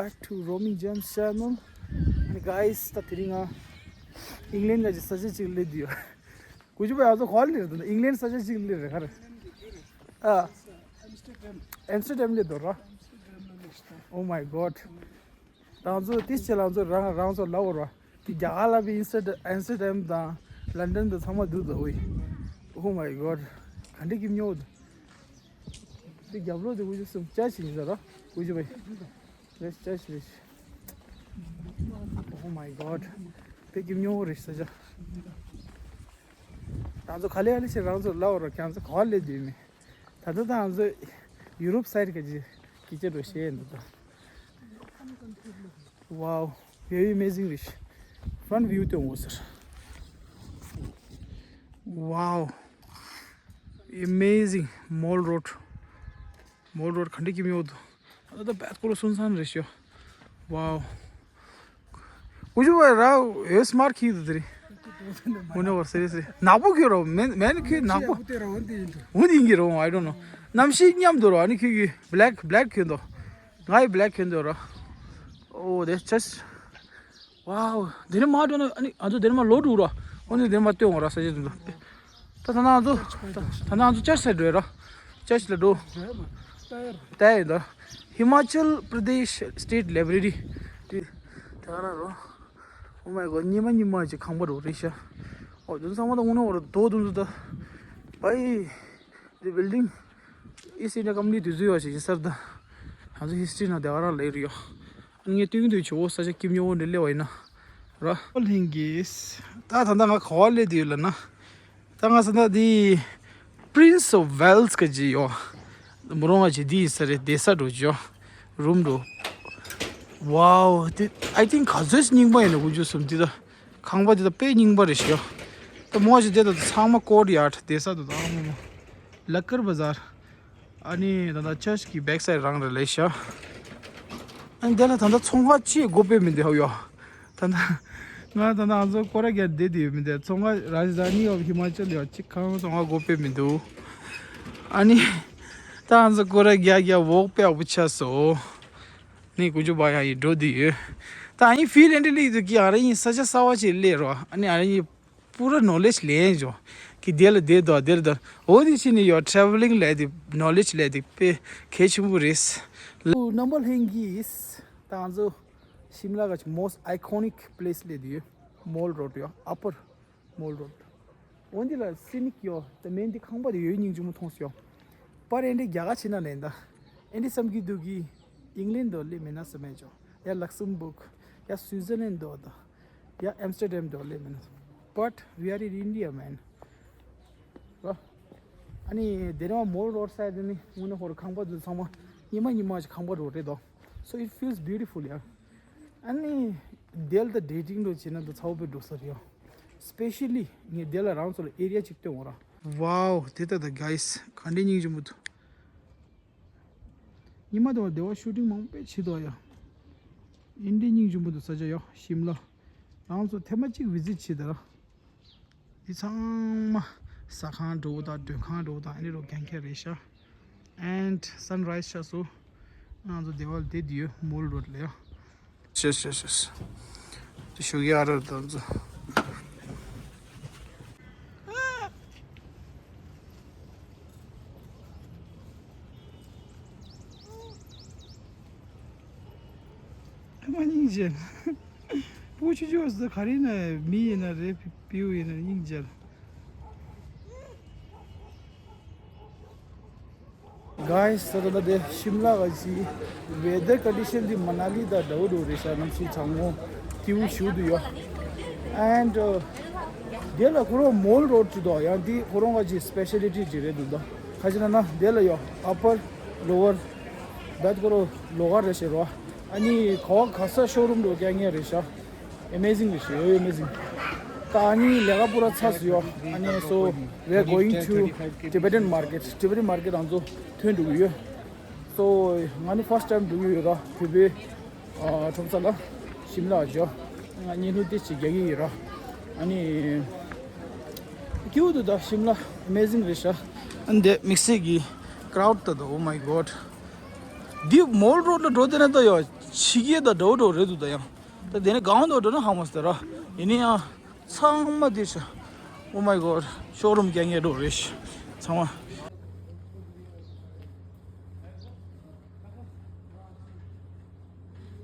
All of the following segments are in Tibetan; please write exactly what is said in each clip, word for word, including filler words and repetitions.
Back to Roaming Gems channel. And guys, ད་དེ་རིང་ང་ཨིང་ལན་གྱི་ས་ཆ་ཅིག་སླེབས་ཡོད། གུ་ཅུ་པ་ཡ་ཚོ་ག་པར་སླེབས་རེད། ད་ཨིང་ལན་ས་ཆ་ཅིག་སླེབས་རེད་ག་རེ། ཨ། ཨེམ་སི་ཊར་ཌམ་སླེབས་འདུག་ར། Oh my god. ད་ང་ཚོ་དེ་ཕྱི་ལ་ང་ཚོ་རང་རང་ཚོ་ལབ་ར། དེ་རྒྱ་གར་ལ་བི་ཨེམ་སི་ཊར་ཨེམ་སི་ཊར་ཌམ་དང་ལན་ཌན་དང་ཚང་མ་འདུག་ད་ཝེ། Oh my god. ག་འདྲ་གི་སྨྱོ་འདུག་དེ་རྒྱབ་ལོགས་དེ་གུ་ཅུ་གསུམ་ཅ་ཞིག་ཡིན་ས་ར། གུ་ཅུ་པ་ཡ། Let's just reach. Oh my god. དཔེ་སྐྱིད་ཉོ་རེད་ས་ཆ། རང་ཚོ་ག་ལེ་ག་ལེ་ཞིག་རང་ཚོ་ལབ་རོགས། ཁྱེད་ཚོ་ག་པར་སླེབས་བསྡད་མེད། ད་ལྟ་ད་ང་ཚོ་ཡུ་རོབ་སའིཌ་ག་ཅི་སྐད་ཆ་འགྲོ་བཤད་ཡིན་འདུག་ད། Wow, very amazing རེད། Front view དེ་འོ་ཟེར། Wow, amazing. Mall Road. Mall Road ག་འདྲ་སྐྱིད་ཉོ་འདུག་ད་ལྟ་བད་ཀོ་ལ་སུན་སན་རེད་ཤོ། Wow. གུ་ཅུ་པ་ར་ཡོད་སི་མར་ཁི་དུ་དེ་རེད། འུ་ནེ་བར་སེ་རེ་སེ་ནག་པོ་ཁྱོད་རོ། མེན་མེན་ཁྱོད་ནག་པོ། འུ་དེ་ཡིན་གྱི་རོ། I don't know. གནམ་གཤིས་མཉམ་དུ་རོ། ཨ་ནི་ཁྱོད་ཀྱི་black black ཁྱོད་འདུག་ང་ཡི་black ཁྱོད་འདུག་རོ། Oh, that's just wow. དེ་ནས་མ་འགྲོ་ན་ཨ་ནི་ང་ཚོ་དེ་ནས་མ་ལོག་འགྲོ་རོ། འོ་ནི་དེ་ནས་མ་སྟོན་འོང་ར་ས་ཆ་དེ་འདུག་ད་ད་ནང་ཚོ་ད་ད་ནང་ཚོ་ཅར་སེ་འགྲོ་ར། ཅར་ལ་འགྲོ། ད་ཡིན་ད། Himachal Pradesh State Library. དེ་ད་ག་རང་རོ། Oh my god. ཉི་མ་ཉི་མ་ཅིག་ཁང་པ་རོ་རེད་ཤག་འོ་དུ་ཚང་མ་ད་འུ་ནེ་འོ་ར་དོ་དུ་ད། བའི། དེ་བིལ་ཌིང་། ཨི་སི་ཨིན་ཌི་ཡ་ཀམ་པ་ནི་དུས་ཚོད་ཡོད་ཞིག་ཡིན་ས་རེད་ད། ང་ཚོ་ཧི་སི་ཊི་རི་ནང་དེ་ག་རང་ལེགས་རེད་ཡོ། ངས་སྟོན་གྱི་འདུག་ཆུ་བོ་ས་ཆ་སྐྱིད་ཉོ་བོ་འདི་སླེབས་པ་ཡིན་ན། ར། ལྷན་རྒྱས། ད་ད་ལྟ་ང་ག་པར་སླེབས་བསྡད་ཡོད་ལབ་ན། ད་ང་ས་ད་འདི་Prince of Wales ག་ཅི་ཡོ། མོ་རང་ང་ཅི་འདི་ཡིན་ས་རེད། བསྡད་ས་འགྲོ་ཅི་ཡོ། རུམ་འགྲོ། Wow. དེ་I think ག་ཚོད་རྙིང་པ་ཡིན་ན། དགུ་བཅུ་གསུམ་འདི་ད། ཁང་པ་འདི་ད་དཔེ་རྙིང་པ་རེད་ཤག་ད་མོ་ཅི་དེ་ད་ཚང་མ་ཀོར་ཡར་ཌི་བསྡད་ས་ད་ད་མོ་མོ། ལ་ཀར་བ་ཛར། ཨ་ནི་ད་ལྟ་ཅར་ཅི་གི་བེག་སའིཌ་རང་རེད་ལེ་ཤག་ཨ་ནི་དེ་ལ་ད་ལྟ་ཚོང་ཁང་ཅིག་སྒོ་ཕྱེ་མི་འདུག་ཧ་ཡོ། ད་ལྟ་ང་ད་ལྟ་ང་ཚོ་སྐོར་ར་རྒྱག་བསྡད་དེ་ཡོད་མི་འདུག་ཚོང་ཁང་Rajdhani of Himachal ཡོ་གཅིག་ཁང་ཚོང་ཁང་སྒོ་ཕྱེ་མི་འདུག་ཨ་ནི་ད་ང་ཚོ་སྐོར་ར་རྒྱག་རྒྱག་ཝོག་དཔེ་ཡག་པོ་ཆགས་སོང་། ནི་དགུ་བཅུ་པ་ཡ་ཡི་འགྲོ་དུས་ཡོད། ད་ཨ་ནི་ཕིལ་ཨེན་ཌི་ལི་དུ་གི་ཨ་ར་ཡིན་ས་ཆ་གསར་བ་ཅིག་སླེབས་རོགས། ཨ་ནི་ཨ་ར་ཡིན། པུ་ར་ནོ་ལེཇ་ལེན་ཅོ། གི་དེ་ལ་དེ་དོ་དེ་ལ་དོ། འོ་དེ་ཕྱིན་ནས་ཡོ་ཊ་རེ་ཝ་ལིང་ལས་དེ་ནོ་ལེཇ་ལས་དེ་དཔེ་གལ་ཆེན་པོ་རེད། རྣམ་པ་ལྷན་རྒྱས། ད་ང་ཚོ་ཤིམ་ལ་ག་ཅི་most iconic place སླེབས་དུས་ཡོད། Mall Road ཡོ། Upper Mall Road. འོ་འདི་ལ་སི་ནིག་ཡོ། ད་མེན་འདི་ཁང་པ་དེ་ཡོད་སྙིང་རྗེ་མོ་མཐོང་སོང་ཡོ། པར་ཨེ་འདྲ་རྒྱ་གར་ཕྱིན་ན་ལེན་ད། ཨེ་འདྲ་བསམ་གྱི་འདུག་གི། ཨིང་ལན་དུ་སླེབས་མེད་ན་བསམ་མེད་ཅོ། ཡ་ལག་སམ་བྷུག་ཡ་སུའི་ཛར་ལན་དུ་ད། ཡ་ཨེམ་སི་ཊར་ཌམ་དུ་སླེབས་མེད་ན། But we are in India, man. རོ། ཨ་ནི་དེ་རིང་མོལ་རོ་ཌི་སའིཌ་ནི་དངོས་གནས་ཧོར་ཁང་པ་དེ་ཚང་མ་ཉི་མ་ཉི་མ་ཞིག་ཁང་པ་རོ་རེད་དོ། So it feels beautiful, yeah. ཨ་ནི་དེ་ལ་ད་ཌེ་ཊིང་རོ་བྱེད་ན་ད་ཚ་བོ་དཔེ་འགྲོ་ས་རེད་ཡོ། Specially ངས་དེ་ལ་རང་ཚོ་ལ་ཨེ་རི་ཡ་ཅིག་སྟོན་འོང་ར། Wow, དེ་ལྟ་ད་གྷའི་སི་ག་འདྲའི་སྙིང་རྗེ་མོ་འདུག་ཉི་མ་དང་བདེ་བ་ཤུ་ཊིང་མང་པོ་བྱེད་དོ་ཡ། ཨིན་ཌི་སྙིང་རྗེ་མོ་འདུག་ས་ཆ་ཡོ་ཤིམ་ལ། རང་ཚོ་ཐེངས་མ་གཅིག་བི་ཛིཊ་བྱེད་དར། འདི་ཚང་མ་ཟ་ཁང་འགྲོ་དང་མགྲོན་ཁང་འགྲོ་དང་ཨ་ནི་རོ་གན་ཁེ་རེད་ཤག And sunrise ཆགས་སོང་། ང་ཚོ་བདེ་བ་ལ་བསྡད་དུས་ཡོད་མོལ་རོ་ཌི་ལ་ཡ། ཤེས་ཤེས་ཤེས། དེ་ཞུ་གི་ཨ་རོ་དང་ཚོ། མ་སྙིང་རྗེ། པུ་ཆུ་ཆུ་ཟ་ག་རེ་ན་མི་ཡིན་ན་རེད། ཕིའུ་ཡིན་ན་སྙིང་རྗེ། Guys, ད་ལྟ་དེ་ཤིམ་ལ་ག་ཅི་ཝེ་དར་ཀོན་ཌི་ཤན་འདི་མ་ན་ལི་དང་འདྲ་བོ་འདྲ་བོ་རེད་ཤག་གནམ་གཤིས་གྲང་མོ་སྐྱིད་པོ་ཞེ་པོ་འདུག་ཡ། And uh, དེ་ལ་ཁོ་རང་མོལ་རོ་ཌི་ཅིག་འདུག་ཡ། འདི་ཁོ་རང་ག་ཅི་སི་པེ་ཤལ་ཊི་ཅིག་རེད་འདུག་ད་ག་ཅི་ན་ན་དེ་ལ་ཡོ་ཨ་པར་ལོ་ཝར་བད་ཁོ་རང་ལོགས་ཀ་རེད་ཤག་རོ། ཨ་ནི་ག་བ་ག་ས་ཤོ་རུམ་འདྲ་བོ་རྒྱག་མཁན་རེད་ཤག Amazing རེད་ཤག་ཡོ་amazing. ད་ཨ་ནི་ལས་ཀ་པུ་ར་ཚར་སོང་ཡོ། ཨ་ནི་so we are going to Tibetan market. Tibetan market ང་ཚོ་ཐོན་འགྲོ་གི་ཡོད། So ང་ནི་first time འགྲོ་གི་ཡོད་ར། བོད་པའི་ཨ་གྲོང་གསེབ་ལ་ཤིམ་ལ་ཇོ། ང་བརྙན་ཐུང་ཏོག་ཙམ་རྒྱག་གི་ཡོད་ར། ཨ་ནི་སྐྱིད་པོ་འདུག་ད་ཤིམ་ལ་amazing རེད་ཤག་ཨ་ནི་དེ་དམིགས་བསལ་གྱི་crowd ད་ད། Oh my god. འདི་མོལ་རོ་ཌི་ལ་འགྲོ་དེ་ན་ད་ཡོ། ཕྱི་རྒྱལ་དང་འདྲ་བོ་འདྲ་བོ་རེད་འདུག་ད་ཡང་། ད་དེ་ནས་གང་འདྲ་འགྲོ་ན་ཧ་མ་སྟེ་ར། ཡིན་ན་ཡང་། ཚང་མ་དེ་ཤ། Oh my god, showroom རྒྱག་མཁན་འདྲ་བོ་རེད་ཤ། ཚང་མ།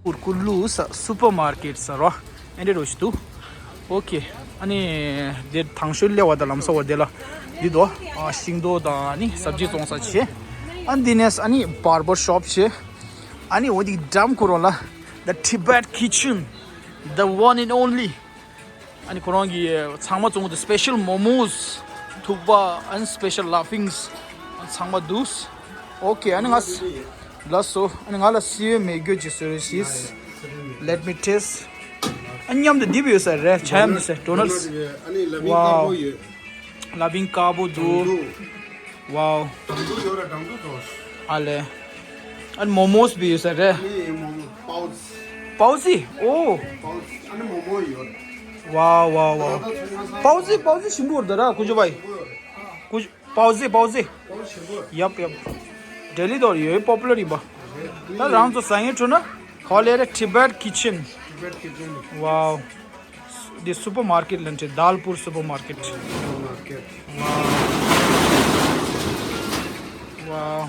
ཀུར་ཀུར་ལུ་ས་སུ་པར་མར་ཀེཊ་ས་རོ། ཨེ་འདྲ་རོ་ཞིག་འདུག་ཨོ་ཁེ། ཨ་ནི་དེ་དང་ཤོས་སླེབས་པ་དང་ལམ་སང་བ་དེ་ལ་འདི་དོ། ཨ་ཤིང་ཏོག་དང་ཨ་ནི་སབ་ཇི་བཙོང་ས་བྱས། ཨ་འདི་ནས་ཨ་ནི་བར་བར་ཤོབ་བྱས། ཨ་ནི་འོ་འདི་འགྲམ་ཁོ་རང་ལ། The Tibet Kitchen, the one and only. ཨ་ནི་ཁོ་རང་གི་ཚང་མ་བཙོང་གི་འདུག་སི་པེ་ཤལ་མོ་མོས། ཐུག་པ་ཨན་སི་པེ་ཤལ་ལ་ཕིང་ཚང་མ་འདུག་ཨོ་ཁེ། ཨ་ནི་ང་ལ་སོ། ཨ་ནི་ང་ལ་སི་ཝེ་མེ་གྱོ་ཅིག་བཟོས་རེ་ཤིས། Let me taste. ཨ་མཉམ་དུ་འདི་བི་ཡོད་ས་རེད། ཆ་ཡམ་འདི་ས་ཌོ་ནཊ། ཨ་ནི་ལ་ཕིང་དཀར་པོ་ཡོད། ལ་ཕིང་དཀར་པོ་འདུག་ཝའོ། དང་དུ་ཡོད་ར་དང་དུ་དོ། ཨ་ལེ། ཨ་ནི་མོ་མོས་བི་ཡོད་ས་རེད། ཨ་ནི་མོ་མོ་པའོ་ཙི། པའོ་ཙི། ཨོ། པའོ་ཙི། ཨ་ནི་མོ་མོ་ཡོད། ཝའོ་ཝའོ་ཝའོ། པའོ་ཙི། པའོ་ཙི་ཞིམ་པོ་རེད་ད་ར། ཀུ་ཅོ་བའི། ཀུ་པའོ་ཙི། པའོ་ཙི། ཡབ་ཡབ། ལྡི་ལི་དུ་ཡོད་པོ་པུ་ལར་ཡིན་པ། ད་རང་ཚོ་ཟ་ངེས་འཕྲོ་ན་ག་པར་སླེབས་རེད། Tibet Kitchen. Tibet Kitchen. ཝའོ། འདི་སུ་པར་མར་ཀེཊ་ལ་འདྲེ། དཱལ་པུར་སུ་པར་མར་ཀེཊ། ཝའོ།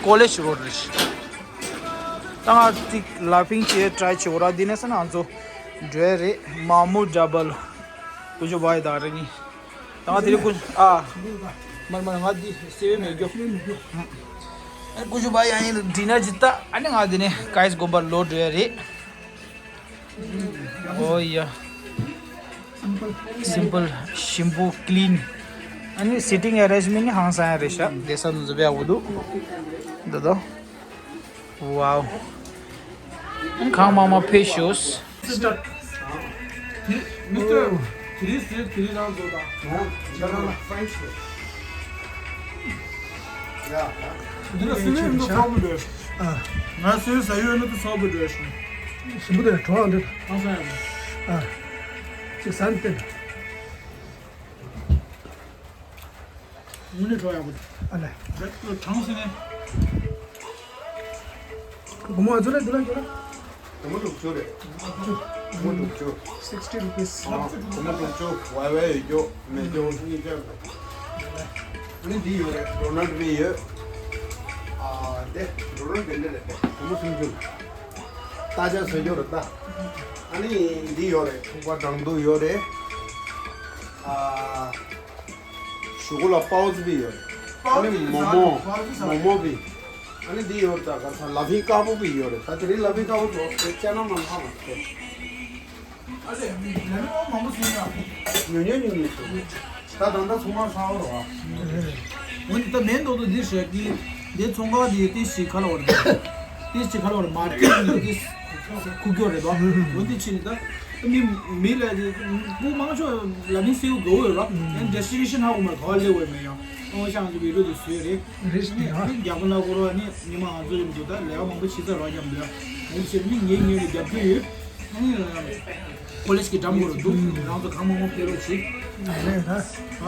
ཀོ་ལེཇ་རོ་ཌི་རེད། ད་ང་ཏིག་ལ་ཕིང་ཅེ་ཊ་རའི་བྱེད་འོ་ར། འདི་ནས་ས་ན་ང་ཚོ་འགྲོ་ཡ་རེད། མ་མོ་ཌ་བལ། ཀུ་ཅོ་བའི་དང་རེ་གཉིས། ད་ང་དེ་རིང་ཀུ་ཨ། མར་མར་ང་འདི་སི་ཝེ་མེ་གྱོ། ཨ་ཀུ་ཅོ་བའི་ཡང་ཡིན་ཌི་ནར་ཅིག་ད། ཨ་ནི་ང་འདི་ནས་གྷའི་སི་དགོན་པ་ལོག་འགྲོ་ཡ་རེད། Oh yeah. Simple, simple, simple, clean. ཨ་ནི་སི་ཊིང་ཨེ་རེན་ཇི་མེན་ཊི་ནི་ཧང་སང་ཡ་རེད་ཤག་བསྡད་ས་འདི་ཚོ་དཔེ་ཡག་པོ་འདུག་འདི་དོ། ཝའོ། ཨ་ནི་གང་མང་མང་ཕེབས་ཤོག Mister, Mister, three six three རང་བཟོ་དང་། ཁྱེད་རང་ལ་French རེད། འདི་ལ་སི་ཝེ་འདི་ཚོགས་པ་འདྲ། ཨ། ང་སི་ཝེ་ཟ་ཡོད་ན་འདི་ཚོགས་པ་འདྲ་ཞིག་ཞིམ་པོ་དེ་གྲོགས་འདི། ཨ་ས་ཡ། ཨ། ཅིག་ཟ་ནི་སྟེར། དངོས་གནས་གྲོགས་ཡག་པོ་འདུག་ཨ་ལས། རེད་དུ་གྲངས་ཟིན་ནས། སྒོར་མོ་ཨ་ཚོ་ལ་འདི་ལ་འགྱུར་ན། སྒོར་མོ་དྲུག་ཅུ་རེད། སྒོར་མོ་དྲུག་ཅུ། Sixty rupees. ཨ། སྒོར་མོ་དྲུག་ཅུ། ཝའི་ཝའི་ཡོད་རྒྱུ་མེད་རྒྱུ་གཉིས་ཀ་རེད། ཨ་ནི་འདི་ཡོད་རེད། ཌོ་ནཊ་བི་ཡོད། ཨ་དེ་ཌོ་ནཊ་དེ་འདྲ་རེད་དེ། སྒོར་མོ་སུམ་ཅུ། རྟ་ལྕག་བཟོ་རྒྱུ་རེད་ད། ཨ་ནི་འདི་ཡོད་རེད། ཐུག་པ་སྦྲང་དུག་ཡོད་རེད། ཨ། ཞུ་གུ་ལ་པའོ་ཙི་བི་ཡོད་རེད། ཨ་ནི་མོ་མོ། མོ་མོ་བི། ཨ་ནི་འདི་ཡོད་རེད་ད། ག་ས་ལ་ཕིང་དཀར་པོ་བི་ཡོད་རེད་ད། དེ་རིང་ལ་ཕིང་དཀར་པོ་བཟོ་དེ་ཅ་ན་མ་ལྷག་མ་ཐེ། ཨ་ལས་མི་ལ་ནི་མང་པོ་ཟིན་ཡ། ཉུང་ཉུང་ཉུང་ཉུང་ཟིན། ད་ད་ད་ཚོང་ཁང་ཚང་བ་རོ། འོན་ཏེ་ད་མེན་ཏོག་ཏོ་འདི་ཞེས་ཀྱི། འདི་ཚོང་ཁང་འདི་ཏི་ཞིག་ཁ་ལ་བར་འདུག་ཏི་ཞིག་ཁ་ལ་བར་མར་ཀེཊ་འདི་ཏི་ཁུག་ཀྱོ་རེད་དོ། འོན་ཏེ་ཕྱིན་ད་མི་མི་ལ་འདི་བུ་མང་ཤོས་ལ་མི་སེའུ་དགོ་འོས་རོ། ཡང་ཌེ་སི་ཊི་ནེ་ཤན་ཧ་གོ་མ་གོ་ལེ་འོས་མེད་ཡང་། ཨོ་ཤང་གི་བི་ཌི་ཡོ་འདི་བཟོས་རེད། རེད་ནི་རྒྱ་པོ་ན་གོ་རོ་ནི་ཉི་མ་ང་ཚོ་ཡོད་འདུག་ད་ལས་ཀ་མང་པོ་བྱེད་ས་རོ་རྒྱབ་འདུག་འོན་ཏེ་ཕྱིན་ནི་ངའི་ངོས་ནས་རྒྱབ་སྐྱོར་ཡོད། ཨ་ནི། ཀོ་ལེཇ་གི་འགྲམ་གོ་རུ་འདུག་རང་ཚོ་གང་མང་མང་ཕེབས་རོགས་བྱེད། ཨ་ལས་ད། ཨ།